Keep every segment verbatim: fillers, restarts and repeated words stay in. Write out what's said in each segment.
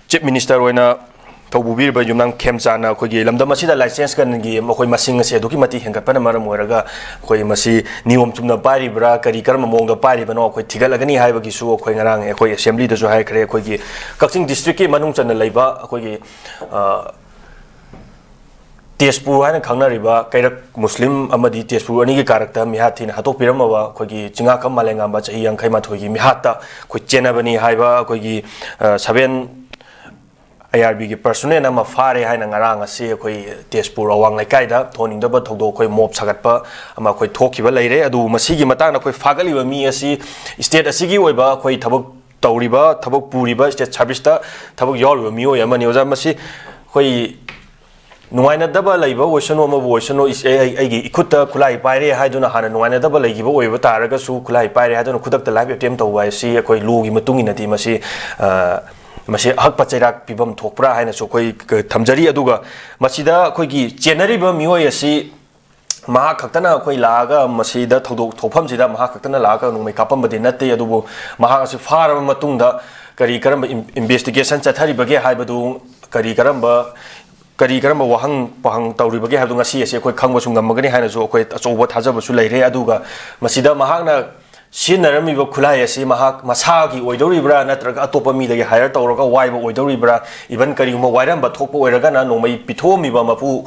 Chief minister ꯑꯣꯏꯅ ꯊꯧꯄꯨꯕꯤꯔꯤꯕ ꯌꯨꯝꯅꯥꯝ ꯈꯦꯝꯆꯥꯅ ꯑꯩꯈꯣꯏꯒꯤ ꯂꯝꯗꯝ ꯑꯁꯤꯗ ꯂꯥꯏꯁꯦꯟꯁ ꯒꯟꯒꯤ ꯃꯈꯣꯏ ꯃꯁꯤꯡ ꯑꯁꯦ ꯑꯗꯨꯛꯀꯤ ꯃꯇꯤꯛ ꯍꯦꯟꯒꯠꯄꯅ ꯃꯔꯝ ꯑꯣꯏꯔꯒ ꯑꯩꯈꯣꯏ ꯃꯁꯤ ꯅꯤꯌꯣꯝ ꯆꯨꯝꯅ ꯄꯥꯏꯔꯤꯕ꯭ꯔꯥ, ꯀꯔꯤ ꯀꯔꯝꯕ ꯃꯑꯣꯡꯗ ꯄꯥꯏꯔꯤꯕꯅꯣ ꯑꯩꯈꯣꯏ ꯊꯤꯒꯠꯂꯒꯅꯤ ꯍꯥꯏꯕꯒꯤꯁꯨ ꯑꯩꯈꯣꯏ ꯉꯔꯥꯡ ꯑꯩꯈꯣꯏ ꯑꯦꯁꯦꯝꯕ꯭ꯂꯤꯗꯁꯨ ꯍꯥꯏꯈ꯭ꯔꯦ꯫ ꯑꯩꯈꯣꯏꯒꯤ ꯀꯛꯆꯤꯡ ꯗꯤꯁꯇ꯭ꯔꯤꯛꯀꯤ ꯃꯅꯨꯡ ꯆꯟꯅ ꯂꯩꯕ ꯑꯩꯈꯣꯏꯒꯤ, ꯑ, ꯇꯦꯖꯄꯨꯔ ꯍꯥꯏꯅ ꯈꯪꯅꯔꯤꯕ ꯀꯩꯔꯛ ꯃꯨꯁꯂꯤꯝ ꯑꯃꯗꯤ ꯇꯦꯖꯄꯨꯔ ꯑꯅꯤꯒꯤ ꯀꯥꯔꯛꯇ ꯃꯤꯍꯥꯠ ꯊꯤꯅ ꯍꯥꯠꯇꯣꯛꯄꯤꯔꯝꯃꯕ ꯑꯩꯈꯣꯏꯒꯤ ꯆꯤꯡꯉꯥꯈꯝ ꯃꯥꯂꯦꯝꯉꯥꯟꯕ ꯆꯍꯤ ꯌꯥꯡꯈꯩ ꯃꯥꯊꯣꯏꯒꯤ ꯃꯤꯍꯥꯠꯇ ꯑꯩꯈꯣꯏ ꯆꯦꯟꯅꯕꯅꯤ ꯍꯥꯏꯕ ꯑꯩꯈꯣꯏꯒꯤ, ꯑ, ꯁꯚꯦꯟ ꯑꯥꯏ ꯑꯥꯔ ꯕꯤꯒꯤ ꯄꯔꯁꯣꯅꯦꯜ ꯑꯃ ꯐꯥꯔꯦ ꯍꯥꯏꯅ ꯉꯔꯥꯡ ꯑꯁꯤ ꯑꯩꯈꯣꯏ ꯇꯦꯖꯄꯨꯔ ꯑꯋꯥꯡ ꯂꯩꯀꯥꯏꯗ ꯊꯣꯛꯍꯟꯅꯤꯡꯗꯕ ꯊꯧꯗꯣꯛ ꯑꯩꯈꯣꯏ ꯃꯣꯞ ꯁꯥꯒꯠꯄ ꯑꯃ ꯑꯩꯈꯣꯏ ꯊꯣꯛꯈꯤꯕ ꯂꯩꯔꯦ꯫ ꯑꯗꯨꯕꯨ ꯃꯁꯤꯒꯤ ꯃꯇꯥꯡꯗ ꯑꯩꯈꯣꯏ ꯐꯥꯒꯠꯂꯤꯕ ꯃꯤ ꯑꯁꯤ ꯁ꯭ꯇꯦꯠ ꯑꯁꯤꯒꯤ ꯑꯣꯏꯕ ꯑꯩꯈꯣꯏ ꯊꯕꯛ ꯇꯧꯔꯤꯕ, ꯊꯕꯛ ꯄꯨꯔꯤꯕ, ꯁ꯭ꯇꯦꯠ ꯁꯥꯔꯚꯤꯁꯇ ꯊꯕꯛ ꯌꯥꯎꯔꯤꯕ ꯃꯤꯑꯣꯏ ꯑꯃꯅꯤ꯫ ꯑꯣꯖꯥ, ꯃꯁꯤ ꯑꯩꯈꯣꯏ ꯅꯨꯡꯉꯥꯏꯅꯗꯕ ꯂꯩꯕ ꯑꯣꯏꯁꯅꯨ, ꯑꯃꯕꯨ ꯑꯣꯏꯁꯅꯨ, ꯏꯁ-, ꯑꯩ, ꯑꯩ, ꯑꯩꯒꯤ ꯏꯈꯨꯠꯇ ꯈꯨꯠꯂꯥꯏ ꯄꯥꯏꯔꯦ ꯍꯥꯏꯗꯨꯅ ꯍꯥꯟꯅ ꯅꯨꯡꯉꯥꯏꯅꯗꯕ ꯂꯩꯈꯤꯕ ꯑꯣꯏꯕ ꯇꯥꯔꯒꯁꯨ, ꯈꯨꯠꯂꯥꯏ ꯄꯥꯏꯔꯦ ꯍꯥꯏꯗꯨꯅ ꯈꯨꯗꯛꯇ ꯂꯥꯏꯐ ꯑꯦꯇꯦꯝ ꯇꯧꯕ ꯍꯥꯏꯁꯤ ꯑꯩꯈꯣꯏ ꯂꯣꯒꯤ ꯃꯇꯨꯡ ꯏꯟꯅꯗꯤ ꯃꯁꯤ, ꯑ, ꯃꯁꯤ ꯑꯍꯛꯄ ꯆꯩꯔꯥꯛ ꯄꯤꯐꯝ ꯊꯣꯛꯄ꯭ꯔꯥ ꯍꯥꯏꯅꯁꯨ ꯑꯩꯈꯣꯏ ꯊꯝꯖꯔꯤ꯫ ꯑꯗꯨꯒ ꯃꯁꯤꯗ ꯑꯩꯈꯣꯏꯒꯤ ꯆꯦꯟꯅꯔꯤꯕ ꯃꯤꯑꯣꯏ ꯑꯁꯤ ꯃꯍꯥꯛ ꯈꯛꯇꯅ ꯑꯩꯈꯣꯏ ꯂꯥꯛꯑꯒ ꯃꯁꯤꯗ ꯊꯧꯗꯣꯛ ꯊꯣꯛꯐꯝꯁꯤꯗ ꯃꯍꯥꯛ ꯈꯛꯇꯅ ꯂꯥꯛꯑꯒ ꯅꯣꯡꯃꯩ ꯀꯥꯞꯄꯝꯕꯗꯤ ꯅꯠꯇꯦ꯫ ꯑꯗꯨꯕꯨ ꯃꯍꯥꯛ ꯑꯁꯤ ꯐꯥꯔꯕ ꯃꯇꯨꯡꯗ ꯀꯔꯤ ꯀꯔꯝꯕ ꯏꯟ-, ꯏꯟꯚꯦꯁꯇꯤꯒꯦꯁꯟ ꯆꯠꯊꯔꯤꯕꯒꯦ ꯍꯥꯏꯕꯗꯨ, ꯀꯔꯤ ꯀꯔꯝꯕ, ꯀꯔꯤ ꯀꯔꯝꯕ ꯋꯥꯍꯪ ꯄꯥꯎꯍꯪ ꯇꯧꯔꯤꯕꯒꯦ ꯍꯥꯏꯕꯗꯨ ꯉꯁꯤ ꯑꯁꯤ ꯑꯩꯈꯣꯏ ꯈꯪꯕꯁꯨ ꯉꯝꯃꯒꯅꯤ ꯍꯥꯏꯅꯁꯨ ꯑꯩꯈꯣꯏ ꯑꯆꯧꯕ ꯊꯥꯖꯕꯁꯨ ꯂꯩꯔꯦ꯫ ꯑꯗꯨꯒ ꯃꯁꯤꯗ ꯃꯍꯥꯛꯅ ꯁꯤꯖꯤꯟꯅꯔꯝꯃꯤꯕ ꯈꯨꯠꯂꯥꯏ ꯑꯁꯤ ꯃꯍꯥꯛ ꯃꯁꯥꯒꯤ ꯑꯣꯏꯗꯧꯔꯤꯕ꯭ꯔꯥ, ꯅꯠꯇ꯭ꯔꯒ ꯑꯇꯣꯞꯄ ꯃꯤꯗꯒꯤ ꯍꯥꯏꯌꯔ ꯇꯧꯔꯒ ꯋꯥꯏꯕ ꯑꯣꯏꯗꯧꯔꯤꯕ꯭ꯔꯥ, ꯏꯚꯟ ꯀꯔꯤꯒꯨꯝꯕ ꯋꯥꯏꯔꯝꯕ ꯊꯣꯛꯄ ꯑꯣꯏꯔꯒꯅ ꯅꯣꯡꯃꯩ ꯄꯤꯊꯣꯛꯑꯝꯃꯤꯕ ꯃꯄꯨ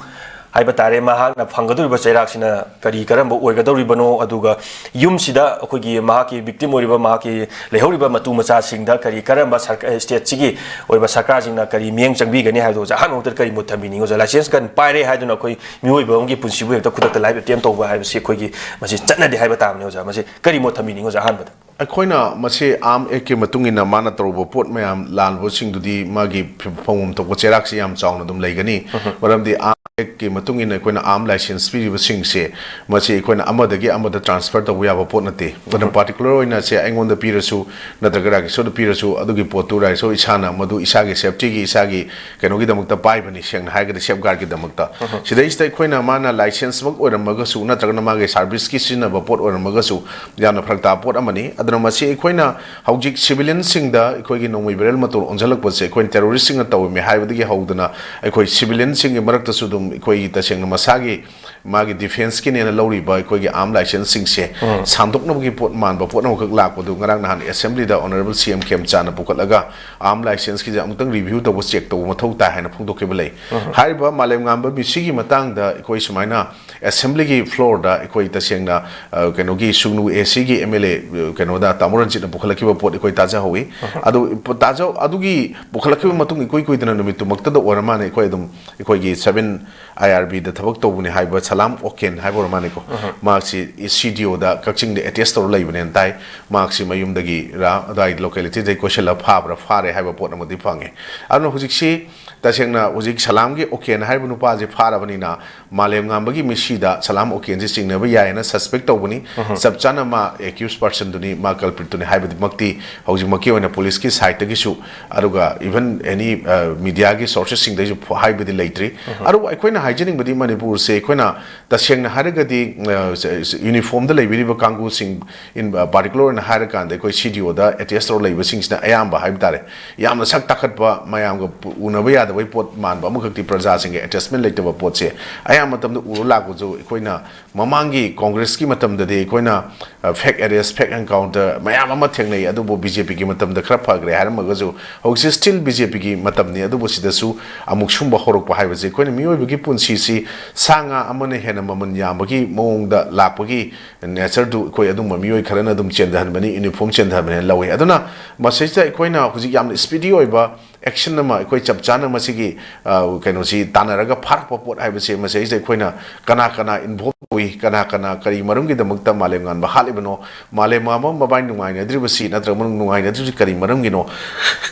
ꯍꯥꯏꯕ ꯇꯥꯔꯦ, ꯃꯍꯥꯛꯅ ꯐꯪꯒꯗꯧꯔꯤꯕ ꯆꯩꯔꯥꯛꯁꯤꯅ ꯀꯔꯤ ꯀꯔꯝꯕ ꯑꯣꯏꯒꯗꯧꯔꯤꯕꯅꯣ, ꯑꯗꯨꯒ ꯌꯨꯝꯁꯤꯗ ꯑꯩꯈꯣꯏꯒꯤ ꯃꯍꯥꯛꯀꯤ ꯚꯤꯛꯇꯤꯝ ꯑꯣꯏꯔꯤꯕ, ꯃꯍꯥꯛꯀꯤ ꯂꯩꯍꯧꯔꯤꯕ ꯃꯇꯨ ꯃꯆꯥꯁꯤꯡꯗ ꯀꯔꯤ ꯀꯔꯝꯕ ꯁꯔꯀ-, ꯁ꯭ꯇꯦꯠꯁꯤꯒꯤ ꯑꯣꯏꯕ ꯁꯔꯀꯥꯔꯁꯤꯡꯅ ꯀꯔꯤ ꯃꯤꯠꯌꯦꯡ ꯆꯪꯕꯤꯒꯅꯤ ꯍꯥꯏꯕꯗꯣ ꯑꯣꯖꯥ ꯑꯍꯥꯟꯕ ꯃꯛꯇꯗ ꯀꯔꯤ ꯃꯣꯠ ꯊꯝꯕꯤꯅꯤꯡꯉꯤ? ꯑꯣꯖꯥ, ꯂꯥꯏꯁꯦꯟꯁ ꯒꯟ ꯄꯥꯏꯔꯦ ꯍꯥꯏꯗꯨꯅ ꯑꯩꯈꯣꯏ ꯃꯤꯑꯣꯏꯕ ꯑꯃꯒꯤ ꯄꯨꯟꯁꯤꯕꯨ ꯍꯦꯛꯇ ꯈꯨꯗꯛꯇ ꯂꯥꯏꯐ ꯑꯦꯇꯦꯝ ꯇꯧꯕ ꯍꯥꯏꯕꯁꯤ ꯑꯩꯈꯣꯏꯒꯤ ꯃꯁꯤ ꯆꯠꯅꯗꯦ ꯍꯥꯏꯕ ꯇꯥꯕꯅꯤ꯫ ꯑꯣꯖꯥ, ꯃꯁꯤ ꯀꯔꯤ ꯃꯣꯠ ꯊꯝꯕꯤꯅꯤꯡꯉꯤ ꯑꯣꯖꯥ ꯑꯍꯥꯟꯕꯗ? ꯑꯩꯈꯣꯏꯅ ꯃꯁꯤ ꯑꯥꯔꯝ ꯑꯦꯛꯀꯤ ꯃꯇꯨꯡ ꯏꯟꯅ ꯃꯥꯅ ꯇꯧꯔꯨꯕ ꯄꯣꯠ ꯃꯌꯥꯝ ꯂꯥꯟꯕꯁꯤꯡꯗꯨꯗꯤ ꯃꯥꯒꯤ ꯐꯪꯐꯝ ꯊꯣꯛꯄ ꯆꯩꯔꯥꯛꯁꯤ ꯌꯥꯝ ꯆꯥꯎꯅ ꯑꯗꯨꯝ ꯂꯩꯒꯅꯤ꯫ ꯃꯔꯝꯗꯤ ꯑꯥꯔꯝ ꯑꯦꯛꯀꯤ ꯃꯇꯨꯡ ꯏꯟꯅ ꯑꯩꯈꯣꯏꯅ ꯑꯥꯔꯝ ꯂꯥꯏꯁꯦꯟꯁ ꯄꯤꯔꯤꯕꯁꯤꯡꯁꯦ, ꯃꯁꯤ ꯑꯩꯈꯣꯏꯅ ꯑꯃꯗꯒꯤ ꯑꯃꯗ ꯇ꯭ꯔꯥꯟꯁꯐꯔ ꯇꯧꯕ ꯌꯥꯕ ꯄꯣꯠ ꯅꯠꯇꯦ꯫ ꯑꯗꯨꯅ ꯄꯥꯔꯇꯤꯀꯨꯂꯔ ꯑꯣꯏꯅ ꯁꯦ ꯑꯩꯉꯣꯟꯗ ꯄꯤꯔꯁꯨ ꯅꯠꯇ꯭ꯔꯒ ꯔꯥꯀꯦꯁꯣꯔꯗ ꯄꯤꯔꯁꯨ, ꯑꯗꯨꯒꯤ ꯄꯣꯠꯇꯨ ꯔꯥꯀꯦꯁꯣꯔ ꯏꯁꯥꯅ ꯃꯗꯨ ꯏꯁꯥꯒꯤ ꯁꯦꯐꯇꯤꯒꯤ, ꯏꯁꯥꯒꯤ ꯀꯩꯅꯣꯒꯤꯗꯃꯛꯇ ꯄꯥꯏꯕꯅꯤ, ꯁꯦꯡꯅ ꯍꯥꯏꯔꯒꯗꯤ ꯁꯦꯐ ꯒꯥꯔꯗꯀꯤꯗꯃꯛꯇ꯫ ꯁꯤꯗꯩꯁꯤꯗ ꯑꯩꯈꯣꯏꯅ ꯃꯥꯅ ꯂꯥꯏꯁꯦꯟꯁꯃꯛ ꯑꯣꯏꯔꯝꯃꯒꯁꯨ ꯅꯠꯇ꯭ꯔꯒꯅ ꯃꯥꯒꯤ ꯁꯥꯔꯚꯤꯁꯀꯤ ꯁꯤꯖꯤꯟꯅꯕ ꯄꯣꯠ ꯑꯣꯏꯔꯝꯃꯒꯁꯨ ꯌꯥꯝꯅ ꯐꯔꯛ ꯇꯥꯕ ꯄꯣꯠ ꯑꯃꯅꯤ꯫ ꯑꯗꯨꯅ ꯃꯁꯤ ꯑꯩꯈꯣꯏꯅ ꯍꯧꯖꯤꯛ ꯁꯤꯚꯤꯂꯤꯌꯟꯁꯤꯡꯗ ꯑꯩꯈꯣꯏꯒꯤ ꯅꯣꯡꯃꯩ ꯕꯦꯔꯦꯜ ꯃꯇꯣꯟ ꯑꯣꯟꯁꯤꯜꯂꯛꯄꯁꯦ ꯑꯩꯈꯣꯏꯅ ꯇꯦꯔꯣꯔꯤꯁꯁꯤꯡꯅ ꯇꯧꯔꯝꯃꯤ ꯍꯥꯏꯕꯗꯒꯤ ꯍꯧꯗꯅ ꯑꯩꯈꯣꯏ ꯁꯤꯚꯤꯂꯤꯌꯟꯁꯤꯡꯒꯤ ꯃꯔꯛꯇꯁꯨ ꯑꯗꯨꯝ ꯑꯩꯈꯣꯏꯒꯤ ꯇꯁꯦꯡꯅ ꯃꯁꯥꯒꯤ ꯃꯥꯒꯤ ꯗꯤꯐꯦꯟꯁꯀꯤꯅꯦꯅ ꯂꯧꯔꯤꯕ ꯑꯩꯈꯣꯏꯒꯤ ꯑꯥꯔꯝ ꯂꯥꯏꯁꯦꯟꯁꯁꯤꯡꯁꯦ ꯁꯥꯡꯗꯣꯛꯅꯕꯒꯤ ꯄꯣꯠ ꯃꯥꯟꯕ ꯄꯣꯠ ꯑꯃꯈꯛ ꯂꯥꯛꯄꯗꯨ ꯉꯔꯥꯡ ꯅꯍꯥꯟ ꯑꯦꯁꯦꯝꯕ꯭ꯂꯤꯗ ꯑꯣꯅꯔꯦꯕꯜ ꯁꯤ ꯑꯦꯝ ꯈꯦꯝꯆꯥꯟꯅ ꯄꯨꯈꯠꯂꯒ ꯑꯥꯔꯝ ꯂꯥꯏꯁꯦꯟꯁꯀꯤꯁꯦ ꯑꯃꯨꯛꯇꯪ ꯔꯤꯚ꯭ꯌꯨ ꯇꯧꯕ, ꯆꯦꯛ ꯇꯧꯕ ꯃꯊꯧ ꯇꯥꯏ ꯍꯥꯏꯅ ꯐꯣꯡꯗꯣꯛꯈꯤꯕ ꯂꯩ꯫ ꯍꯥꯏꯔꯤꯕ ꯃꯥꯂꯦꯝꯉꯥꯟꯕ ꯃꯤꯁꯤꯒꯤ ꯃꯇꯥꯡꯗ ꯑꯩꯈꯣꯏ ꯁꯨꯃꯥꯏꯅ ꯑꯦꯁꯦꯝꯕ꯭ꯂꯤꯒꯤ ꯐ꯭ꯂꯣꯔꯗ ꯑꯩꯈꯣꯏ ꯇꯁꯦꯡꯅ, ꯑ, ꯀꯩꯅꯣꯒꯤ ꯁꯨꯒꯅꯨ ꯑꯦ ꯁꯤꯒꯤ ꯑꯦꯝ ꯑꯦꯜ ꯑꯦ, ꯑ, ꯀꯩꯅꯣꯗ ꯇꯥꯃꯣ ꯔꯟꯖꯤꯠꯅ ꯄꯨꯈꯠꯂꯛꯈꯤꯕ ꯄꯣꯠ ꯑꯩꯈꯣꯏ ꯇꯥꯖꯍꯧꯋꯤ꯫ ꯑꯗꯨ ꯄ-, ꯇꯥꯖ-, ꯑꯗꯨꯒꯤ ꯄꯨꯈꯠꯂꯛꯈꯤꯕ ꯃꯇꯨꯡ ꯏꯀꯨꯏ ꯀꯨꯏꯗꯅ ꯅꯨꯃꯤꯠꯇꯨꯃꯛꯇꯗ ꯑꯣꯏꯔ ꯃꯥꯜꯂꯦ ꯑꯩꯈꯣꯏ ꯑꯗꯨꯝ ꯑꯩꯈꯣꯏꯒꯤ ꯁꯚꯦꯟ ꯑꯥꯏ ꯑꯥꯔ ꯕꯤꯗ ꯊꯕꯛ ꯇꯧꯕꯅꯤ ꯍꯥꯏꯕ ꯁꯂꯥꯝ ꯑꯣꯀꯦꯟ ꯍꯥꯏꯕ ꯑꯣꯏꯔ ꯃꯥꯜꯂꯦꯀꯣ꯫ ꯃꯍꯥꯛꯁꯤ ꯁꯤ ꯗꯤ ꯑꯣꯗ ꯀꯛꯆꯤꯡꯗ ꯑꯦꯇꯦꯁ ꯇꯧꯔ ꯂꯩꯕꯅꯦꯅ ꯇꯥꯏ꯫ ꯃꯍꯥꯛꯁꯤ ꯃꯌꯨꯝꯗꯒꯤꯔ ꯑꯗꯨꯋꯥꯏ ꯂꯣꯀꯦꯂꯤꯇꯤꯗꯒꯤ ꯀꯣꯏꯁꯤꯜꯂ ꯐꯥꯕ꯭ꯔꯥ ꯐꯥꯔꯦ ꯍꯥꯏꯕ ꯄꯣꯠ ꯑꯃꯗꯤ ꯐꯪꯉꯦ꯫ ꯑꯗꯨꯅ ꯍꯧꯖꯤꯛꯁꯤ ꯇꯁꯦꯡꯅ ꯍꯧꯖꯤꯛ ꯁꯂꯥꯝꯒꯤ ꯑꯣꯀꯦꯟ ꯍꯥꯏꯔꯤꯕ ꯅꯨꯄꯥꯁꯦ ꯐꯥꯔꯕꯅꯤꯅ ꯃꯥꯂꯦꯝꯉꯥꯟꯕꯒꯤ ꯃꯤꯁꯤꯗ ꯁꯂꯥꯝ ꯑꯣꯀꯦꯟꯁꯤ ꯆꯤꯡꯅꯕ ꯌꯥꯏ ꯍꯥꯏꯅ ꯁꯁꯄꯦꯛ ꯇꯧꯕꯅꯤ꯫ ꯆꯞ ꯆꯥꯅ ꯃꯥ ꯑꯦꯀ꯭ꯌꯨꯁ ꯄꯥꯔꯁꯟꯗꯨꯅꯤ, ꯃꯥ ꯀꯜꯄ꯭ꯔꯤꯠꯇꯨꯅꯤ ꯍꯥꯏꯕꯗꯤꯃꯛꯇꯤ ꯍꯧꯖꯤꯛꯃꯛꯀꯤ ꯑꯣꯏꯅ ꯄꯨꯂꯤꯁꯀꯤ ꯁꯥꯏꯠꯇꯒꯤꯁꯨ ꯑꯗꯨꯒ even any, ꯑ, ꯃꯤꯗꯤꯌꯥꯒꯤ ꯁꯣꯔꯁꯦꯁꯁꯤꯡꯗꯒꯤꯁꯨ ꯐ-, ꯍꯥꯏꯕꯗꯤ ꯂꯩꯇ꯭ꯔꯤ꯫ ꯑꯗꯨꯕꯨ ꯑꯩꯈꯣꯏꯅ ꯍꯥꯏꯖꯅꯤꯡꯕꯗꯤ ꯃꯅꯤꯄꯨꯔꯁꯦ ꯑꯩꯈꯣꯏꯅ ꯇꯁꯦꯡꯅ ꯍꯥꯏꯔꯒꯗꯤ, ꯑ, ꯁ-, ꯁ-, ꯌꯨꯅꯤꯐꯣꯔꯝꯗ ꯂꯩꯕꯤꯔꯤꯕ ꯀꯥꯡꯕꯨꯁꯤꯡ, in, ꯑ, ꯄꯥꯔꯇꯤꯀꯨꯂꯔ ꯑꯣꯏꯅ ꯍꯥꯏꯔꯀꯥꯟꯗ ꯑꯩꯈꯣꯏ ꯁꯤ ꯗꯤ ꯑꯣꯗ ꯑꯦꯇꯦꯁ ꯇꯧꯔ ꯂꯩꯕꯁꯤꯡꯁꯤꯅ ꯑꯌꯥꯝꯕ ꯍꯥꯏꯕ ꯇꯥꯔꯦ, ꯌꯥꯝꯅ ꯁꯛ ꯇꯥꯈꯠꯄ, ꯃꯌꯥꯝꯒ ꯄꯨ-, ꯎꯅꯕ ꯌꯥꯗꯕꯩ ꯄꯣꯠ ꯃꯥꯟꯕ ꯑꯃꯈꯛꯇꯤ ꯄ꯭ꯔꯖꯥꯁꯤꯡꯒ ꯑꯦꯇꯦꯆꯃꯦꯟ ꯂꯩꯇꯕ ꯄꯣꯠꯁꯦ ꯑꯌꯥꯝꯕ ꯃꯇꯝꯗ ꯎꯔ ꯂꯥꯛꯄꯁꯨ ꯑꯩꯈꯣꯏꯅ ꯃꯃꯥꯡꯒꯤ ꯀꯣꯡꯒ꯭ꯔꯦꯁꯀꯤ ꯃꯇꯝꯗꯗꯤ ꯑꯩꯈꯣꯏꯅ, ꯑ, ꯐꯦꯛ ꯑꯦꯔꯦꯁ, ꯐꯦꯛ ꯑꯦꯟꯀꯥꯎꯟꯇꯔ ꯃꯌꯥꯝ ꯑꯃ ꯊꯦꯡꯅꯩ꯫ ꯑꯗꯨꯕꯨ ꯕꯤ ꯖꯦ ꯄꯤꯒꯤ ꯃꯇꯝꯗ ꯈꯔ ꯐꯈ꯭ꯔꯦ ꯍꯥꯏꯔꯝꯃꯒꯁꯨ ꯍꯧꯖꯤꯛꯁꯦ ꯁ꯭ꯇꯤꯜ ꯕꯤ ꯖꯦ ꯄꯤꯒꯤ ꯃꯇꯝꯅꯤ꯫ ꯑꯗꯨꯕꯨ ꯁꯤꯗꯁꯨ ꯑꯃꯨꯛ ꯁꯨꯝꯕ ꯍꯧꯔꯛꯄ ꯍꯥꯏꯕꯁꯦ ꯑꯩꯈꯣꯏꯅ ꯃꯤꯑꯣꯏꯕꯒꯤ ꯄꯨꯟꯁꯤꯁꯤ ꯁꯥ ꯉꯥ ꯑꯃꯅ ꯍꯦꯟꯅ ꯃꯃꯜ ꯌꯥꯝꯕꯒꯤ ꯃꯑꯣꯡꯗ ꯂꯥꯛꯄꯒꯤ ꯅꯦꯆꯔꯗꯨ ꯑꯩꯈꯣꯏ ꯑꯗꯨꯝꯕ ꯃꯤꯑꯣꯏ ꯈꯔꯅ ꯑꯗꯨꯝ ꯆꯦꯟꯊꯍꯟꯕꯅꯤ, ꯌꯨꯅꯤꯐꯣꯔꯝ ꯆꯦꯟꯊꯍꯟꯕꯅꯦꯅ ꯂꯧꯋꯤ꯫ ꯑꯗꯨꯅ ꯃꯁꯤꯁꯤꯗ ꯑꯩꯈꯣꯏꯅ ꯍꯧꯖꯤꯛ ꯌꯥꯝꯅ ꯁ꯭ꯄꯤꯗꯤ ꯑꯣꯏꯕ ꯑꯦꯛꯁꯟ ꯑꯃ, ꯑꯩꯈꯣꯏ ꯆꯞ ꯆꯥꯅ ꯃꯁꯤꯒꯤ, ꯑ, ꯀꯩꯅꯣꯁꯤ ꯇꯥꯟꯅꯔꯒ ꯐꯥꯔꯛꯄ ꯄꯣꯠ ꯍꯥꯏꯕꯁꯦ, ꯃꯁꯤꯗꯩꯁꯤꯗ ꯑꯩꯈꯣꯏꯅ ꯀꯅꯥ ꯀꯅꯥ ꯏꯟꯚꯣꯜꯕ ꯇꯧꯏ, ꯀꯅꯥ ꯀꯅꯥ ꯀꯔꯤ ꯃꯔꯝꯒꯤꯗꯃꯛꯇ ꯃꯥꯂꯦꯝꯉꯥꯟꯕ ꯍꯥꯠꯂꯤꯕꯅꯣ, ꯃꯥꯂꯦꯝꯉꯥꯟꯕ ꯃꯕꯥꯅꯤ ꯅꯨꯡꯉꯥꯏꯅꯗ꯭ꯔꯤꯕꯁꯤ ꯅꯠꯇ꯭ꯔꯒ ꯃꯅꯨꯡ ꯅꯨꯡꯉꯥꯏꯅꯗ꯭ꯔꯤꯕꯁꯤ ꯀꯔꯤ ꯃꯔꯝꯒꯤꯅꯣ,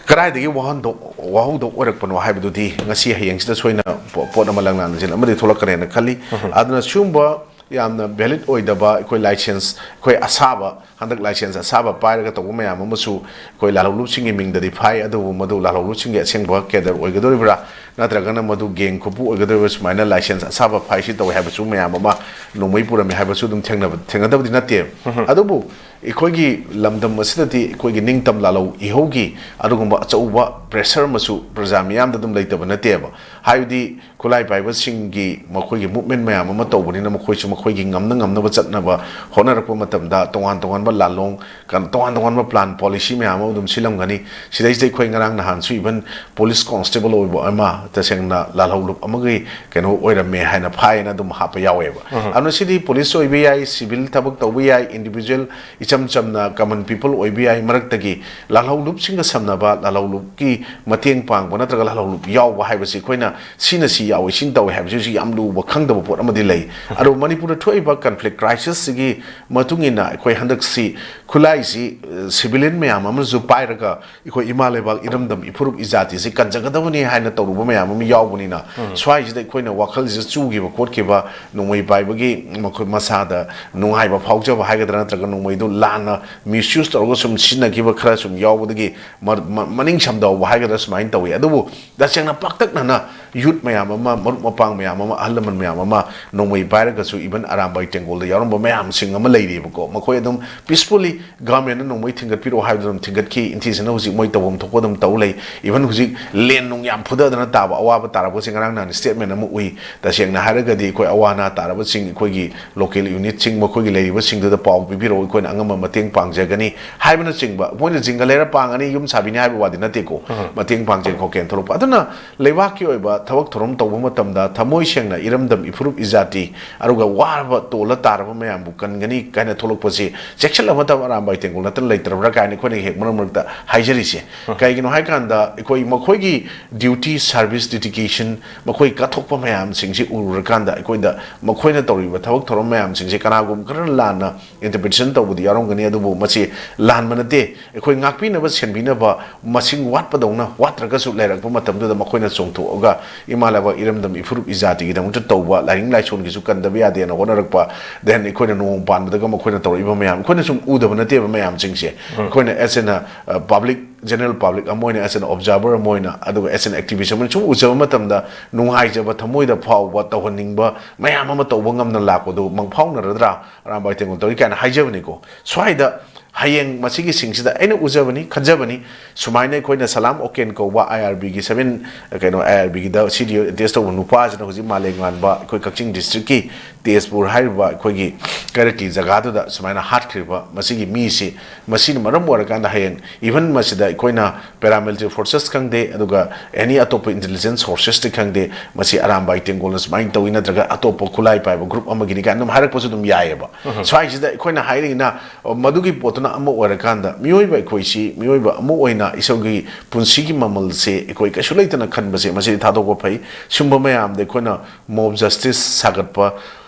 ꯀꯗꯥꯏꯗꯒꯤ ꯋꯥꯍꯟꯗꯣꯛ-, ꯋꯥꯍꯧꯗꯣꯛ ꯑꯣꯏꯔꯛꯄꯅꯣ ꯍꯥꯏꯕꯗꯨꯗꯤ ꯉꯁꯤ ꯍꯌꯦꯡꯁꯤꯗ ꯁꯣꯏꯅ ꯄꯣ-, ꯄꯣꯠ ꯑꯃ ꯂꯪꯂꯥꯟꯁꯤꯜ ꯑꯃꯗꯤ ꯊꯣꯛꯂꯛꯀꯅꯦꯅ ꯈꯜꯂꯤ꯫ ꯑꯗꯨꯅ ꯁꯤꯒꯨꯝꯕ ꯌꯥꯝꯅ ꯚꯦꯂꯤꯠ ꯑꯣꯏꯗꯕ ꯑꯩꯈꯣꯏ ꯂꯥꯏꯁꯦꯟꯁ, ꯑꯩꯈꯣꯏ ꯑꯁꯥꯕ, ꯍꯟꯗꯛ ꯂꯥꯏꯁꯦꯟꯁ ꯑꯁꯥꯕ ꯄꯥꯏꯔꯒ ꯇꯧꯕ ꯃꯌꯥꯝ ꯑꯃꯁꯨ ꯑꯩꯈꯣꯏ ꯂꯥꯜꯍꯧꯂꯨꯞꯁꯤꯡꯒꯤ ꯃꯤꯡꯗꯗꯤ ꯐꯥꯏ, ꯑꯗꯨꯕꯨ ꯃꯗꯨ ꯂꯥꯜꯍꯧꯂꯨꯞꯁꯤꯡꯒꯤ ꯑꯁꯦꯡꯕ ꯀꯦꯗꯔ ꯑꯣꯏꯒꯗꯧꯔꯤꯕ꯭ꯔꯥ, ꯅꯠꯇ꯭ꯔꯒꯅ ꯃꯗꯨ ꯒꯦꯡ ꯈꯨꯄꯨ ꯑꯣꯏꯒꯗꯧꯔꯤꯕ꯭ꯔꯥ, ꯁꯨꯃꯥꯏꯅ ꯂꯥꯏꯁꯦꯟꯁ ꯑꯁꯥꯕ ꯐꯥꯏ ꯁꯤ ꯇꯧꯋꯦ ꯍꯥꯏꯕꯁꯨ ꯃꯌꯥꯝ ꯑꯃ ꯅꯣꯡꯃꯩ ꯄꯨꯔꯝꯃꯤ ꯍꯥꯏꯕꯁꯨ ꯑꯗꯨꯝ ꯊꯦꯡꯅꯕ, ꯊꯦꯡꯅꯗꯕꯗꯤ ꯅꯠꯇꯦ꯫ ꯑꯗꯨꯕꯨ ꯑꯩꯈꯣꯏꯒꯤ ꯂꯝꯗꯝ ꯑꯁꯤꯗꯗꯤ ꯑꯩꯈꯣꯏꯒꯤ ꯅꯤꯡꯇꯝ ꯂꯥꯜꯍꯧ ꯏꯍꯧꯒꯤ ꯑꯗꯨꯒꯨꯝꯕ ꯑꯆꯧꯕ ꯄ꯭ꯔꯦꯁꯔ ꯑꯃꯁꯨ ꯄ꯭ꯔꯖꯥ ꯃꯤꯌꯥꯝꯗ ꯑꯗꯨꯝ ꯂꯩꯇꯕ ꯅꯠꯇꯦꯕ꯫ ꯍꯥꯏꯕꯗꯤ ꯈꯨꯠꯂꯥꯏ ꯄꯥꯏꯕꯁꯤꯡꯒꯤ ꯃꯈꯣꯏꯒꯤ ꯃꯨꯞꯃꯦꯟ ꯃꯌꯥꯝ ꯑꯃ ꯇꯧꯕꯅꯤꯅ ꯃꯈꯣꯏꯁꯨ ꯃꯈꯣꯏꯒꯤ ꯉꯝꯅ ꯉꯝꯅꯕ ꯆꯠꯅꯕ ꯍꯣꯠꯅꯔꯛꯄ ꯃꯇꯝꯗ ꯇꯣꯉꯥꯟ ꯇꯣꯉꯥꯟꯕ ꯂꯥꯂꯣꯡ, ꯀ-, ꯇꯣꯉꯥꯟ ꯇꯣꯉꯥꯟꯕ ꯄ꯭ꯂꯥꯟ ꯄꯣꯂꯤꯁꯤ ꯃꯌꯥꯝ ꯑꯃ ꯑꯗꯨꯝ ꯁꯤꯜꯂꯝꯒꯅꯤ꯫ ꯁꯤꯗꯩꯁꯤꯗ ꯑꯩꯈꯣꯏ ꯉꯔꯥꯡ ꯅꯍꯥꯟꯁꯨ even ꯄꯨꯂꯤꯁ ꯀꯣꯟꯁꯇꯦꯕꯜ ꯑꯣꯏꯕ ꯑꯃ ꯇꯁꯦꯡꯅ ꯂꯥꯜꯍꯧꯂꯨꯞ ꯑꯃꯒꯤ ꯀꯩꯅꯣ ꯑꯣꯏꯔꯝꯃꯦ ꯍꯥꯏꯅ ꯐꯥꯏꯅ ꯑꯗꯨꯝ ꯍꯥꯞꯄ ꯌꯥꯎꯋꯦꯕ꯫ ꯑꯗꯨꯅ ꯁꯤꯗꯤ ꯄꯨꯂꯤꯁ ꯑꯣꯏꯕ ꯌꯥꯏ, ꯁꯤꯚꯤꯜ ꯊꯕꯛ ꯇꯧꯕ ꯌꯥꯏ, ꯏꯟꯗꯤꯚꯤꯖꯨꯋꯦꯜ ꯏꯆꯝ ꯆꯝꯅ ꯀꯃꯟ ꯄꯤꯄꯜ ꯑꯣꯏꯕ ꯌꯥꯏ, ꯃꯔꯛꯇꯒꯤ ꯂꯥꯜꯍꯧꯂꯨꯞꯁꯤꯡꯒ ꯁꯝꯅꯕ, ꯂꯥꯜꯍꯧꯂꯨꯞꯀꯤ ꯃꯇꯦꯡ ꯄꯥꯡꯕ ꯅꯠꯇ꯭ꯔꯒ ꯂꯥꯜꯍꯧꯂꯨꯞ ꯌꯥꯎꯕ ꯍꯥꯏꯕꯁꯤ ꯑꯩꯈꯣꯏꯅ ꯁꯤꯅ ꯁꯤ ꯌꯥꯎꯏ, ꯁꯤꯅ ꯇꯧꯏ ꯍꯥꯏꯕꯁꯤꯁꯨ ꯌꯥꯝ ꯂꯨꯕ ꯈꯪꯗꯕ ꯄꯣꯠ ꯑꯃꯗꯤ ꯂꯩ꯫ ꯑꯗꯣ ꯃꯅꯤꯄꯨꯔꯗ ꯊꯣꯛꯏꯕ ꯀꯟꯐ꯭ꯂꯤꯛ ꯀ꯭ꯔꯥꯏꯁꯤꯁꯁꯤꯒꯤ ꯃꯇꯨꯡ ꯏꯟꯅ ꯑꯩꯈꯣꯏ ꯍꯟꯗꯛꯁꯤ ꯈꯨꯠꯂꯥꯏꯁꯤ, ꯑ, ꯁꯤꯚꯤꯂꯤꯌꯟ ꯃꯌꯥꯝ ꯑꯃꯁꯨ ꯄꯥꯏꯔꯒ ꯑꯩꯈꯣꯏ ꯏꯃꯥ ꯂꯩꯕꯥꯛ, ꯏꯔꯝꯗꯝ, ꯏꯐꯨꯔꯨꯞ, ꯏꯖꯥꯇꯤꯁꯤ ꯀꯟꯖꯒꯗꯕꯅꯤ ꯍꯥꯏꯅ ꯇꯧꯔꯨꯕ ꯃꯌꯥꯝ ꯑꯃ ꯌꯥꯎꯕꯅꯤꯅ, ꯁ꯭ꯋꯥꯏꯁꯤꯗ ꯑꯩꯈꯣꯏꯅ ꯋꯥꯈꯜꯁꯤꯗ ꯆꯨꯈꯤꯕ ꯈꯣꯠꯈꯤꯕ, ꯅꯣꯡꯃꯩ ꯄꯥꯏꯕꯒꯤ ꯃꯈꯣꯏ ꯃꯁꯥꯗ ꯅꯨꯡꯉꯥꯏꯕ ꯐꯥꯎꯖꯕ ꯍꯥꯏꯒꯗ꯭ꯔꯥ, ꯅꯠꯇ꯭ꯔꯒ ꯅꯣꯡꯃꯩꯗꯨ ꯂꯥꯟꯅ ꯃꯤꯁꯌꯨꯁ ꯇꯧꯔꯒ ꯁꯨꯝ ꯁꯤꯖꯤꯟꯅꯈꯤꯕ ꯈꯔ ꯁꯨꯝ ꯌꯥꯎꯕꯗꯒꯤ ꯃ-, ꯃ-, ꯃꯅꯤꯡ ꯁꯝꯗꯍꯧꯕ ꯍꯥꯏꯒꯗ꯭ꯔꯥ, ꯁꯨꯃꯥꯏꯅ ꯇꯧꯏ꯫ ꯑꯗꯨꯕꯨ ꯇꯁꯦꯡꯅ ꯄꯥꯛꯇꯛꯅꯅ ꯌꯨꯠ ꯃꯌꯥꯝ ꯑꯃ, ꯃꯔꯨꯞ ꯃꯄꯥꯡ ꯃꯌꯥꯝ ꯑꯃ, ꯑꯍꯜ ꯂꯃꯟ ꯃꯌꯥꯝ ꯑꯃ ꯅꯣꯡꯃꯩ ꯄꯥꯏꯔꯒꯁꯨ, even ꯑꯔꯥꯝꯕꯥꯏ ꯇꯦꯡꯒꯣꯜꯗ ꯌꯥꯎꯔꯝꯕ ꯃꯌꯥꯝꯁꯤꯡ ꯑꯃ ꯂꯩꯔꯤꯕꯀꯣ, ꯃꯈꯣꯏ ꯑꯗꯨꯝ ꯄꯤꯁꯐꯨꯜꯂꯤ ꯒꯚꯔꯟꯃꯦꯟꯠꯅ ꯅꯣꯡꯃꯩ ꯊꯤꯡꯒꯠꯄꯤꯔꯛꯑꯣ ꯍꯥꯏꯕꯗꯨ ꯑꯗꯨꯝ ꯊꯤꯡꯒꯠꯈꯤ꯫ ꯏꯟꯊꯤꯁꯤꯅ ꯍꯧꯖꯤꯛ ꯃꯣꯏ ꯇꯧꯐꯝ ꯊꯣꯛꯄ ꯑꯗꯨꯝ ꯇꯧ ꯂꯩ꯫ Even ꯍꯧꯖꯤꯛ ꯂꯦꯟ ꯅꯨꯡ ꯌꯥꯝ ꯐꯨꯗꯗꯅ ꯇꯥꯕ ꯑꯋꯥꯕ ꯇꯥꯔꯛꯄꯁꯦ ꯉꯔꯥꯡ ꯅꯍꯥꯟ ꯁ꯭ꯇꯦꯠꯃꯦꯟ ꯑꯃ ꯎꯏ꯫ ꯇꯁꯦꯡꯅ ꯍꯥꯏꯔꯒꯗꯤ ꯑꯩꯈꯣꯏ ꯑꯋꯥ ꯑꯅꯥ ꯇꯥꯔꯕꯁꯤꯡ, ꯑꯩꯈꯣꯏꯒꯤ ꯂꯣꯀꯦꯜ ꯌꯨꯅꯤꯠꯁꯤꯡ, ꯃꯈꯣꯏꯒꯤ ꯂꯩꯔꯤꯕꯁꯤꯡꯗꯨꯗ ꯄꯥꯎ ꯄꯤꯕꯤꯔꯛꯎ, ꯑꯩꯈꯣꯏꯅ ꯑꯉꯝꯕ ꯃꯇꯦꯡ ꯄꯥꯡꯖꯒꯅꯤ ꯍꯥꯏꯕꯅꯆꯤꯡꯕ꯫ ꯃꯣꯏꯅ ꯖꯤꯡꯒ ꯂꯩꯔ ꯄꯥꯡꯒꯅꯤ, ꯌꯨꯝ ꯁꯥꯕꯤꯅꯤ ꯍꯥꯏꯕ ꯋꯥꯗꯤ ꯅꯠꯇꯦꯀꯣ꯫ ꯃꯇꯦꯡ ꯄꯥꯡꯖꯦ ꯈꯣꯠꯀꯦꯅ ꯊꯣꯛꯂꯛꯄ꯫ ꯑꯗꯨꯅ ꯂꯩꯕꯥꯛꯀꯤ ꯑꯣꯏꯕ ꯊꯕꯛ ꯊꯧꯔꯝ ꯇꯧꯕ ꯃꯇꯝꯗ ꯊꯃꯣꯏ ꯁꯦꯡꯅ ꯏꯔꯝꯗꯝ, ꯏꯐꯨꯔꯨꯞ, ꯏꯖꯥꯇꯤ, ꯑꯗꯨꯒ ꯋꯥꯔꯕ ꯇꯣꯜꯂ ꯇꯥꯔꯕ ꯃꯌꯥꯝꯕꯨ ꯀꯟꯒꯅꯤ ꯀꯥꯏꯅ ꯊꯣꯛꯂꯛꯄꯁꯤ ꯆꯦꯛꯁꯤꯜ ꯑꯃꯇ ꯑꯔꯥꯝꯕꯥꯏ ꯇꯦꯡꯒꯣꯜ ꯅꯠꯇꯅ ꯂꯩꯇ꯭ꯔꯕ꯭ꯔꯥ ꯀꯥꯏꯅ ꯑꯩꯈꯣꯏꯅ ꯍꯦꯛ ꯃꯔꯛ ꯃꯔꯛꯇ ꯍꯥꯏꯖꯔꯤꯁꯦ꯫ ꯀꯩꯒꯤꯅꯣ ꯍꯥꯏꯀꯥꯟꯗ ꯑꯩꯈꯣꯏ ꯃꯈꯣꯏꯒꯤ duty, service dedication, ꯃꯈꯣꯏ ꯀꯠꯊꯣꯛꯄ ꯃꯌꯥꯝꯁꯤꯡꯁꯤ ꯎꯔꯨꯔꯀꯥꯟꯗ ꯑꯩꯈꯣꯏꯗ ꯃꯈꯣꯏꯅ ꯇꯧꯔꯤꯕ ꯊꯕꯛ ꯊꯧꯔꯝ ꯃꯌꯥꯝꯁꯤꯡꯁꯦ ꯀꯅꯥꯒꯨꯝꯕ ꯈꯔꯅ ꯂꯥꯟꯅ interpretation ꯇꯧꯕꯗꯤ ꯌꯥꯎꯔꯝꯒꯅꯤ, ꯑꯗꯨꯕꯨ ꯃꯁꯤ ꯂꯥꯟꯕ ꯅꯠꯇꯦ꯫ ꯑꯩꯈꯣꯏ ꯉꯥꯛꯄꯤꯅꯕ ꯁꯦꯟꯕꯤꯅꯕ ꯃꯁꯤꯡ ꯋꯥꯠꯄꯗꯧꯅ ꯋꯥꯠꯇ꯭ꯔꯒꯁꯨ ꯂꯩꯔꯛꯄ ꯃꯇꯝꯗꯨꯗ ꯃꯈꯣꯏꯅ ꯆꯣꯡꯊꯣꯛꯑꯒ ꯏꯃꯥ ꯂꯩꯕꯥꯛ ꯏꯔꯝꯗꯝ ꯏꯐꯨꯔꯨꯞ ꯏꯖꯥꯇꯤꯒꯤꯗꯃꯛꯇ ꯇꯧꯕ, ꯂꯥꯏꯅꯤꯡ ꯂꯥꯏꯁꯣꯟꯒꯤꯁꯨ ꯀꯟꯗꯕ ꯌꯥꯗꯦꯅ ꯍꯣꯠꯅꯔꯛꯄ, then ꯑꯩꯈꯣꯏꯅ ꯅꯣꯡꯃ ꯄꯥꯟꯕꯗꯒ ꯃꯈꯣꯏꯅ ꯇꯧꯔꯛꯏꯕ ꯃꯌꯥꯝ ꯑꯩꯈꯣꯏꯅ ꯁꯨꯝ ꯎꯗꯕ ꯅꯠꯇꯦꯕ ꯃꯌꯥꯝꯁꯤꯡꯁꯦ꯫ ꯑꯩꯈꯣꯏꯅ as an, uh, public, general public ꯑꯃ ꯑꯣꯏꯅ, as an observer ꯑꯃ ꯑꯣꯏꯅ, ꯑꯗꯨꯒ as an activist ꯑꯃ ꯑꯣꯏꯅ ꯁꯨꯝ ꯎꯖꯕ ꯃꯇꯝꯗ ꯅꯨꯡꯉꯥꯏꯖꯕ, ꯊꯃꯣꯏꯗ ꯐꯥꯎꯕ, ꯇꯧꯍꯟꯅꯤꯡꯕ ꯃꯌꯥꯝ ꯑꯃ ꯇꯧꯕ ꯉꯝꯅ ꯂꯥꯛꯄꯗꯨ ꯃꯪꯐꯥꯎꯅꯔꯗ꯭ꯔꯥ ꯑꯔꯥꯝꯕꯥꯏ ꯇꯦꯡꯒꯣꯜ ꯇꯧꯔꯤ ꯀꯥꯏꯅ ꯍꯥꯏꯖꯕꯅꯤꯀꯣ꯫ ꯁ꯭ꯋꯥꯏꯗ ꯍꯌꯦꯡ ꯃꯁꯤꯒꯤꯁꯤꯡꯁꯤꯗ ꯑꯩꯅ ꯎꯖꯕꯅꯤ, ꯈꯟꯖꯕꯅꯤ, ꯁꯨꯃꯥꯏꯅ ꯑꯩꯈꯣꯏꯅ ꯁꯂꯥꯝ ꯑꯣꯀꯦꯟ ꯀꯧꯕ IRBꯒꯤ seven, ꯀꯩꯅꯣ, IRBꯒꯤꯗ CDO attach ꯇꯧꯕ ꯅꯨꯄꯥꯁꯤꯅ ꯍꯧꯖꯤꯛ ꯃꯥꯂꯦꯝ ꯉꯥꯟꯕ ꯑꯩꯈꯣꯏ ꯀꯛꯆꯤꯡ districtꯀꯤ ꯇꯦꯖꯄꯨꯔ ꯍꯥꯏꯔꯤꯕ ꯑꯩꯈꯣꯏꯒꯤ ꯀꯩꯔꯛꯀꯤ ꯖꯒꯥꯗꯨꯗ ꯁꯨꯃꯥꯏꯅ ꯍꯥꯠꯈ꯭ꯔꯤꯕ ꯃꯁꯤꯒꯤ ꯃꯤꯁꯤ, ꯃꯁꯤꯅ ꯃꯔꯝ ꯑꯣꯏꯔꯀꯥꯟꯗ ꯍꯌꯦꯡ even ꯃꯁꯤꯗ ꯑꯩꯈꯣꯏꯅ paramilitary forces ꯈꯪꯗꯦ, ꯑꯗꯨꯒ any ꯑꯇꯣꯞꯄ intelligence sourcesꯇꯤ ꯈꯪꯗꯦ, ꯃꯁꯤ ꯑꯔꯥꯝꯕꯥꯏ ꯇꯦꯡꯒꯣꯜꯅ ꯁꯨꯃꯥꯏꯅ ꯇꯧꯏ, ꯅꯠꯇ꯭ꯔꯒ ꯑꯇꯣꯞꯄ ꯈꯨꯠꯂꯥꯏ ꯄꯥꯏꯕ group ꯑꯃꯒꯤꯅꯤ ꯀꯥꯏꯅ ꯑꯗꯨꯝ ꯍꯥꯏꯔꯛꯄꯁꯨ ꯑꯗꯨꯝ ꯌꯥꯏꯑꯕ꯫ ꯁ꯭ꯋꯥꯏꯁꯤꯗ ꯑꯩꯈꯣꯏꯅ ꯍꯥꯏꯔꯤꯅ, ꯑ, ꯃꯗꯨꯒꯤ ꯄꯣꯠꯇꯨꯅ ꯑꯃ ꯑꯣꯏꯔꯀꯥꯟꯗ, ꯃꯤꯑꯣꯏꯕ ꯑꯩꯈꯣꯏꯁꯤ ꯃꯤꯑꯣꯏꯕ ꯑꯃ ꯑꯣꯏꯅ ꯏꯁꯣꯔꯒꯤ ꯄꯨꯟꯁꯤꯒꯤ ꯃꯃꯜꯁꯦ ꯑꯩꯈꯣꯏ ꯀꯩꯁꯨ ꯂꯩꯇꯅ ꯈꯟꯕꯁꯦ, ꯃꯁꯤ ꯊꯥꯗꯣꯛꯄ ꯐꯩ꯫ ꯁꯨꯝꯕ ꯃꯌꯥꯝꯗ ꯑꯩꯈꯣꯏꯅ mob justice ꯁꯥꯒꯠꯄ,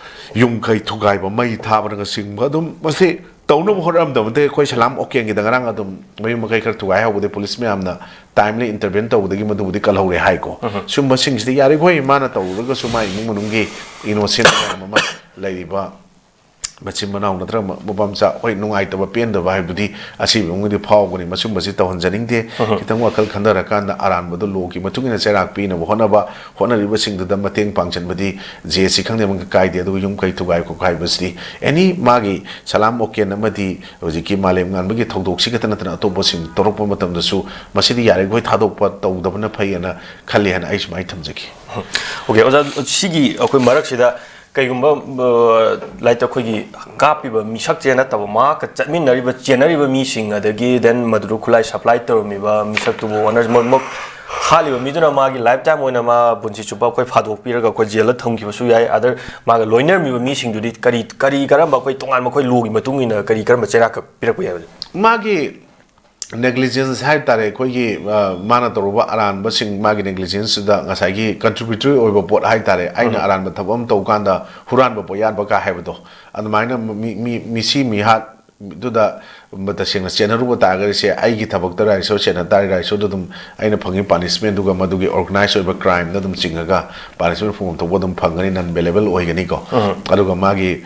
ꯌꯨꯝ ꯀꯩ ꯊꯨꯒꯥꯏꯕ, ꯃꯩ ꯊꯥꯕꯅꯆꯤꯡꯕ, ꯑꯗꯨꯝ ꯃꯁꯤ ꯇꯧꯅꯕ ꯍꯣꯠꯅꯔꯝꯗꯕꯗꯒꯤ ꯑꯩꯈꯣꯏ ꯁꯂꯥꯝ ꯑꯣꯀꯦꯟꯒꯤꯗ ꯉꯔꯥꯡ ꯑꯗꯨꯝ ꯃꯌꯨꯝ ꯃꯀꯩ ꯈꯔ ꯊꯨꯒꯥꯏ ꯍꯧꯕꯗꯒꯤ ꯄꯨꯂꯤꯁ ꯃꯌꯥꯝꯅ timely intervene ꯇꯧꯕꯗꯒꯤ ꯃꯗꯨꯕꯨꯗꯤ ꯀꯜꯍꯧꯔꯦ ꯍꯥꯏꯀꯣ꯫ ꯁꯨꯝꯕꯁꯤꯡꯁꯤꯗꯤ ꯌꯥꯔꯤꯈꯣꯏ ꯃꯥꯅ ꯇꯧꯔꯨꯔꯒꯁꯨ ꯃꯥ ꯏꯃꯨꯡ ꯃꯅꯨꯡꯒꯤ innocent ꯃꯌꯥꯝ ꯑꯃ ꯂꯩꯔꯤꯕ ꯃꯆꯤꯟ ꯃꯅꯥꯎ ꯅꯠꯇ꯭ꯔꯒ ꯃ-, ꯃꯄꯥ ꯃꯆꯥ, ꯍꯣꯏ, ꯅꯨꯡꯉꯥꯏꯇꯕ, ꯄꯦꯟꯗꯕ ꯍꯥꯏꯕꯗꯤ ꯑꯁꯤꯕ ꯏꯃꯨꯡꯗꯤ ꯐꯥꯎꯒꯅꯤ꯫ ꯃꯁꯨꯝꯕꯁꯤ ꯇꯧꯍꯟꯖꯅꯤꯡꯗꯦ꯫ ꯈꯤꯇꯪ ꯋꯥꯈꯜ ꯈꯟꯊꯔꯀꯥꯟꯗ ꯑꯔꯥꯟꯕꯗꯨ lawꯒꯤ ꯃꯇꯨꯡ ꯏꯟꯅ ꯆꯩꯔꯥꯛ ꯄꯤꯅꯕ ꯍꯣꯠꯅꯕ, ꯍꯣꯠꯅꯔꯤꯕꯁꯤꯡꯗꯨꯗ ꯃꯇꯦꯡ ꯄꯥꯡꯁꯤꯟꯕꯗꯤ JAC ꯈꯪꯗꯦ ꯑꯃꯒ ꯀꯥꯏꯗꯦ꯫ ꯑꯗꯨꯒ ꯌꯨꯝ ꯀꯩ ꯊꯨꯒꯥꯏ ꯈꯣꯠꯀꯥꯏꯕꯁꯤꯗꯤ any ꯃꯥꯒꯤ ꯁꯂꯥꯝ ꯑꯣꯀꯦꯟ ꯑꯃꯗꯤ ꯍꯧꯖꯤꯛꯀꯤ ꯃꯥꯂꯦꯝ ꯉꯥꯟꯕꯒꯤ ꯊꯧꯗꯣꯛꯁꯤ ꯈꯛꯇ ꯅꯠꯇꯅ ꯑꯇꯣꯞꯄꯁꯤꯡ ꯇꯧꯔꯛꯄ ꯃꯇꯝꯗꯁꯨ ꯃꯁꯤꯗꯤ ꯌꯥꯔꯤꯈꯣꯏ ꯊꯥꯗꯣꯛꯄ ꯇꯧꯗꯕꯅ ꯐꯩ ꯍꯥꯏꯅ ꯈꯜꯂꯤ ꯍꯥꯏꯅ ꯑꯩ ꯁꯨꯃꯥꯏꯅ ꯊꯝꯖꯒꯦ꯫ Okay, ꯑꯣꯖꯥ, ꯁꯤꯒꯤ ꯑꯩꯈꯣꯏ ꯃꯔꯛꯁꯤꯗ ꯀꯩꯒꯨꯝꯕ ꯂꯥꯏꯛ ꯑꯩꯈꯣꯏꯒꯤ ꯀꯥꯞꯄꯤꯕ ꯃꯤꯁꯛꯁꯦ ꯅꯠꯇꯕ, ꯃꯍꯥꯛꯀ ꯆꯠꯃꯤꯟꯅꯔꯤꯕ, ꯆꯦꯟꯅꯔꯤꯕ ꯃꯤꯁꯤꯡ, ꯑꯗꯒꯤ ꯗꯦꯟ ꯃꯗꯨꯗ ꯈꯨꯠꯂꯥꯏ ꯁꯄ꯭ꯂꯥꯏ ꯇꯧꯔꯝꯃꯤꯕ ꯃꯤꯁꯛꯇꯨꯕꯨ ꯑꯣꯅꯔꯁ, ꯃꯣꯏ ꯃꯣꯏ ꯍꯥꯠꯂꯤꯕ ꯃꯤꯗꯨꯅ ꯃꯥꯒꯤ ꯂꯥꯏꯐ ꯇꯥꯏꯝ ꯑꯣꯏꯅ ꯃꯥ ꯄꯨꯟꯁꯤ ꯆꯨꯞꯄ ꯑꯩꯈꯣꯏ ꯐꯥꯗꯣꯛꯄꯤꯔꯒ ꯑꯩꯈꯣꯏ ꯖꯦꯜꯗ ꯊꯝꯈꯤꯕꯁꯨ ꯌꯥꯏ꯫ ꯑꯗꯔ ꯃꯥꯒ ꯂꯣꯏꯅꯔꯝꯃꯤꯕ ꯃꯤꯁꯤꯡꯗꯨꯗꯤ ꯀꯔꯤ ꯀꯔꯤ ꯀꯔꯝꯕ, ꯑꯩꯈꯣꯏ ꯇꯣꯉꯥꯟꯕ ꯑꯩꯈꯣꯏ ꯂꯣꯒꯤ ꯃꯇꯨꯡ ꯏꯟꯅ ꯀꯔꯤ ꯀꯔꯝꯕ ꯆꯩꯔꯥꯛꯀ ꯄꯤꯔꯛꯄ ꯌꯥꯏ ꯍꯧꯖꯤꯛ? ꯃꯥꯒꯤ ꯅꯦꯒ꯭ꯂꯤꯖꯦꯟꯁ ꯍꯥꯏꯕ ꯇꯥꯔꯦ, ꯑꯩꯈꯣꯏꯒꯤ ꯃꯥꯅ ꯇꯧꯔꯨꯕ ꯑꯔꯥꯟꯕꯁꯤꯡ, ꯃꯥꯒꯤ ꯅꯦꯒ꯭ꯂꯤꯖꯦꯟꯁꯇꯨꯗ ꯉꯁꯥꯏꯒꯤ ꯀꯟꯇ꯭ꯔꯤꯕ꯭ꯌꯨꯇꯔꯤ ꯑꯣꯏꯕ ꯄꯣꯠ ꯍꯥꯏ ꯇꯥꯔꯦ꯫ ꯑꯩꯅ ꯑꯔꯥꯟꯕ ꯊꯕꯛ ꯑꯃ ꯇꯧ ꯀꯥꯟꯗ ꯍꯨꯔꯥꯟꯕ ꯄꯣꯠ ꯌꯥꯟꯕ ꯀꯥ ꯍꯥꯏꯕꯗꯣ, ꯑꯗꯨꯃꯥꯏꯅ ꯃꯤ ꯃꯤ ꯃꯤꯁꯤ ꯃꯤꯍꯥꯠ ꯑꯗꯨꯗ ꯇꯁꯦꯡꯅ ꯆꯦꯟꯅꯔꯨꯕ ꯇꯥꯔꯒꯗꯤ, ꯁꯦ ꯑꯩꯒꯤ ꯊꯕꯛꯇ ꯔꯥꯏꯁꯣ ꯆꯦꯟꯅ ꯇꯥꯔꯦ, ꯔꯥꯏꯁꯣꯗ ꯑꯗꯨꯝ ꯑꯩꯅ ꯐꯪꯉꯤ ꯄꯥꯅꯤꯁꯃꯦꯟꯗꯨꯒ ꯃꯗꯨꯒꯤ ꯑꯣꯔꯒꯅꯥꯏꯖ ꯑꯣꯏꯕ ꯀ꯭ꯔꯥꯏꯝꯗ ꯑꯗꯨꯝ ꯆꯤꯡꯉꯒ ꯄꯥꯅꯤꯁꯃꯦꯟ ꯐꯪꯐꯝ ꯊꯣꯛꯄ ꯑꯗꯨꯝ ꯐꯪꯒꯅꯤ, ꯅꯟ ꯕꯦꯂꯦꯕꯜ ꯑꯣꯏꯒꯅꯤꯀꯣ꯫ ꯑꯗꯨꯒ ꯃꯥꯒꯤ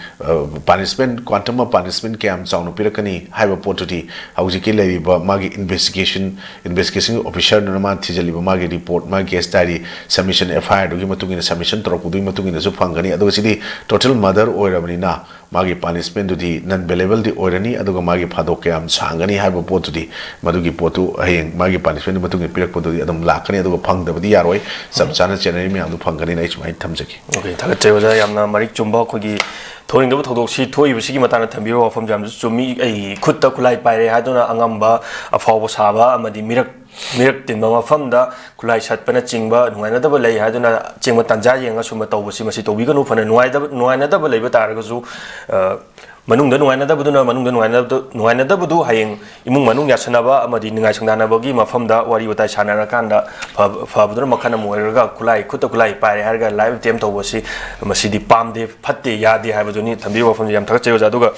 ꯄꯥꯅꯤꯁꯃꯦꯟ, ꯀ꯭ꯋꯥꯟꯇꯝ ꯑꯣꯐ ꯄꯥꯅꯤꯁꯃꯦꯟ ꯀꯌꯥꯝ ꯆꯥꯎꯅ ꯄꯤꯔꯛꯀꯅꯤ ꯍꯥꯏꯕ ꯄꯣꯠꯇꯨꯗꯤ ꯍꯧꯖꯤꯛꯀꯤ ꯂꯩꯔꯤꯕ ꯃꯥꯒꯤ ꯏꯟꯚꯦꯁꯇꯤꯒꯦꯁꯟ ꯏꯟꯚꯦꯁꯇꯤꯒꯦꯁꯟ ꯑꯣꯐꯤꯁꯔꯗꯨꯅ ꯃꯥꯅ ꯊꯤꯖꯤꯜꯂꯤꯕ ꯃꯥꯒꯤ ꯔꯤꯄꯣꯔꯠ, ꯃꯥꯒꯤ ꯀꯦꯁ ꯗꯥꯏꯔꯤ, ꯁꯕꯃꯤꯁꯟ, ꯑꯦꯐ ꯑꯥꯏ ꯑꯥꯔꯗꯨꯒꯤ ꯃꯇꯨꯡ ꯏꯟꯅ, ꯁꯕꯃꯤꯁꯟ ꯇꯧꯔꯛꯄꯗꯨꯒꯤ ꯃꯇꯨꯡ ꯏꯟꯅꯁꯨ ꯐꯪꯒꯅꯤ꯫ ꯑꯗꯨꯒ ꯁꯤꯗꯤ ꯇꯣꯇꯦꯜ ꯃꯔꯗꯔ ꯑꯣꯏꯔꯕꯅꯤꯅ ꯃꯥꯒꯤ ꯄꯥꯅꯤꯁꯃꯦꯟꯗꯨꯗꯤ ꯅꯟ ꯕꯦꯂꯦꯕꯜꯗꯤ ꯑꯣꯏꯔꯅꯤ꯫ ꯑꯗꯨꯒ ꯃꯥꯒꯤ ꯐꯥꯗꯣꯛ ꯀꯌꯥꯝ ꯁꯥꯡꯒꯅꯤ ꯍꯥꯏꯕ ꯄꯣꯠꯇꯨꯗꯤ, ꯃꯗꯨꯒꯤ ꯄꯣꯠꯇꯨ ꯍꯌꯦꯡ ꯃꯥꯒꯤ ꯄꯥꯅꯤꯁꯃꯦꯟꯗꯨꯒꯤ ꯃꯇꯨꯡ ꯏꯟꯅ ꯄꯤꯔꯛꯄꯗꯨꯗꯤ ꯑꯗꯨꯝ ꯂꯥꯛꯀꯅꯤ꯫ ꯑꯗꯨꯒ ꯐꯪꯗꯕꯗꯤ ꯌꯥꯔꯣꯏ, ꯆꯞ ꯆꯥꯅ ꯆꯦꯟꯅꯔꯤ ꯃꯌꯥꯝꯗꯨ ꯐꯪꯒꯅꯤꯅ ꯑꯩ ꯁꯨꯃꯥꯏꯅ ꯊꯝꯖꯒꯦ꯫ ꯑꯣꯀꯦ, ꯊꯥꯒꯠꯆꯩ ꯑꯣꯖꯥ꯫ ꯌꯥꯝꯅ ꯃꯔꯤꯛ ꯆꯨꯝꯕ, ꯑꯩꯈꯣꯏꯒꯤ ꯊꯣꯛꯅꯤꯡꯗꯕ ꯊꯧꯗꯣꯛꯁꯤ ꯊꯣꯛꯏꯕꯁꯤꯒꯤ ꯃꯇꯥꯡꯗ ꯊꯝꯕꯤꯔꯕ ꯋꯥꯐꯝꯁꯦ ꯌꯥꯝꯅꯁꯨ ꯆꯨꯝꯃꯤ꯫ ꯑꯩ ꯈꯨꯠꯇ ꯈꯨꯠꯂꯥꯏ ꯄꯥꯏꯔꯦ ꯍꯥꯏꯗꯨꯅ ꯑꯉꯝꯕ ꯑꯐꯥꯎꯕ ꯁꯥꯕ ꯑꯃꯗꯤ ꯃꯤꯔꯛ ꯃꯤꯔꯛ ꯇꯤꯟꯕ ꯃꯐꯝꯗ ꯈꯨꯠꯂꯥꯏ ꯁꯠꯄꯅꯆꯤꯡꯕ, ꯅꯨꯡꯉꯥꯏꯅꯗꯕ ꯂꯩ ꯍꯥꯏꯗꯨꯅ ꯆꯦꯟꯕ ꯇꯥꯟꯖꯥ ꯌꯦꯡꯉꯒ ꯁꯨꯝꯕ ꯇꯧꯕꯁꯤ, ꯃꯁꯤ ꯇꯧꯕꯤꯒꯅꯨ꯫ ꯐꯅ ꯅꯨꯡꯉꯥꯏꯇꯕ, ꯅꯨꯡꯉꯥꯏꯅꯗꯕ ꯂꯩꯕ ꯇꯥꯔꯒꯁꯨ, ꯑ, ꯃꯅꯨꯡꯗ ꯅꯨꯡꯉꯥꯏꯅꯗꯕꯗꯨꯅ ꯃꯅꯨꯡꯗ ꯅꯨꯡꯉꯥꯏꯅꯗꯕꯗꯨ, ꯅꯨꯡꯉꯥꯏꯅꯗꯕꯗꯨ ꯍꯌꯦꯡ ꯏꯃꯨꯡ ꯃꯅꯨꯡ ꯌꯥꯁꯟꯅꯕ ꯑꯃꯗꯤ ꯅꯤꯡꯉꯥꯏ ꯁꯪꯗꯥꯟꯅꯕꯒꯤ ꯃꯐꯝꯗ ꯋꯥꯔꯤ ꯋꯥꯇꯥꯏ ꯁꯥꯟꯅꯔꯀꯥꯟꯗ ꯐ-, ꯐꯕꯗꯨꯅ ꯃꯈꯜ ꯑꯃ ꯑꯣꯏꯔꯒ, ꯈꯨꯠꯂꯥꯏ, ꯈꯨꯠꯇ ꯈꯨꯠꯂꯥꯏ ꯄꯥꯏꯔꯦ ꯍꯥꯏꯔꯒ ꯂꯥꯏꯐ ꯑꯦꯇꯦꯝ ꯇꯧꯕꯁꯤ, ꯃꯁꯤꯗꯤ ꯄꯥꯝꯗꯦ, ꯐꯠꯇꯦ, ꯌꯥꯗꯦ ꯍꯥꯏꯕꯗꯨꯅꯤ꯫ ꯊꯝꯕꯤꯔꯤꯕ ꯋꯥꯐꯝꯁꯤ ꯌꯥꯝ ꯊꯥꯒꯠꯆꯩ ꯑꯣꯖꯥ꯫ ꯑꯗꯨꯒ